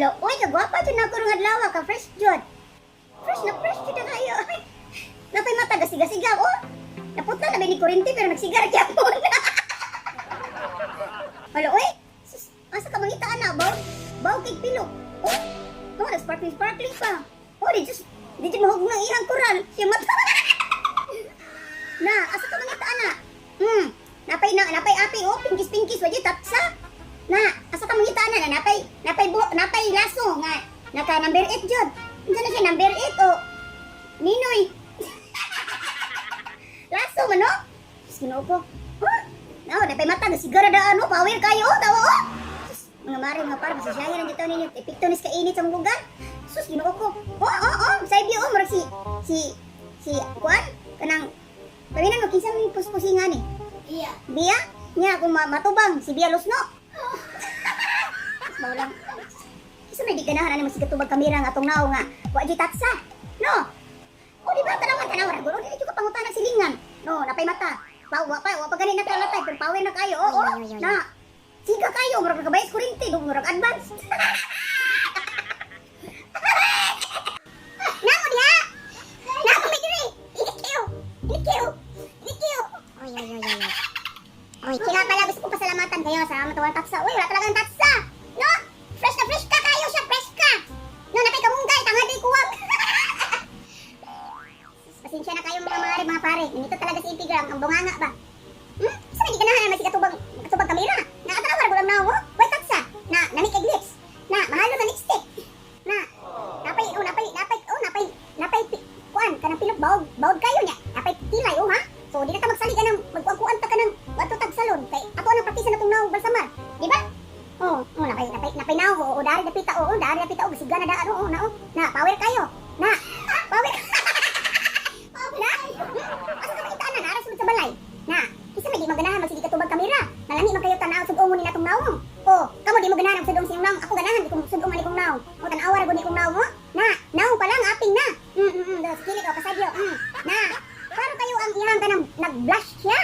Hello, uy, kagwapa jud na ako rong adlaw, ka fresh jud. Fresh na fresh jud na kayo. Ay, napay mata gasiga-siga oh. Naputla na ba ni kuryente pero nagsigar gyapon. Hello, uy. Sus, asa ka mangita ana ba? Baw kay pilo. Oh, no, sparkling sparkling pa. Oh, di just di jud mahug ng iyang koral. Siya mata. Na, asa ka mangita ana? Napay na napay api oh, pingkis pingkis wajud tatsa. Na, asa ka mangita ana? Na napay napay bu, napay laso nga naka number 8 jud. Unsa na siya number 8 oh? Ninoy. Laso man no? Sus, Ginoo ko. Huh? No, napay mata sigara daan oh, power kayo oh, tawa oh. Sus, mga mare, mga par, masasyahin ang dito ninyo. Epekto nis kainit sa mong lugar. Sus, Ginoo ko. Oh, sa oh, murag si kuan kanang Pawinan mo kinsa may puspusingan ni. Iya. Bia? Nya kung matubang si Bia Lusno. Mas lang. Kinsa may di ganahan ani mo sigatubag kamera nga atong naong nga wa jud tatsa. No. O di ba tanawan tanawan ra gud. O di jud ka pangutana silingan. No, napay mata. Pa wa pa wa pa gani nakalatay pero power na kayo. Oo. Oy, oy, oy, oy. Na. Siga kayo murag nakabayad kuryente, murag advance. Namo diha. Namo mi diri. Init kayo. Init kayo. Init kayo. Oy, oy, oy, oy, oy. Oy, Kaya pala gusto kong pasalamatan kayo sa matuwang tatsa. Uy, wala talagang tatsa. No? Fresh na fresh ka kayo siya, fresh ka. No, napay kamunggay, tanga di kuwag. Pasensya na kayo mga mare, mga pare. Ganito talaga si Intigram, ang bunganga ba? Hmm? Sa hindi ganahan naman si katubang, katubang kamera. Na atanaw ra gulang nawo. Way tatsa. Na namik kay lips. Na mahalo na lipstick. Na napay oh napay napay oh napay napay kuan kanang pilok baog baog kayo niya. Napay kilay oh ha. So di na ta magsali ka ng magkuan-kuan ta ka ng wadto tag salon kay ato ang praktisa na tong naong balsamar. Di ba? Oh, napay napay napay naong oh, oh dari dapita oh, oh dari dapita oh siga na daan oh, oh na oh. Na power kayo. Na power. Na. Asa ka makita na nara sulod sa balay. Na, kinsa may di maganahan magsige katubag kamera. Nalami man kayo tanaw sud-ong ni natong naong. Oh, kamo di mo ganahan ang sud-ong sa inyong naong. Ako ganahan di ko sud-ong ani kong naong. O tan-awa ra gud ni kong naong mo. Na, naong pa lang aping na. Dos kilig o kasadyo. Na. Klaro kayo ang iyang kanang nag-blush siya.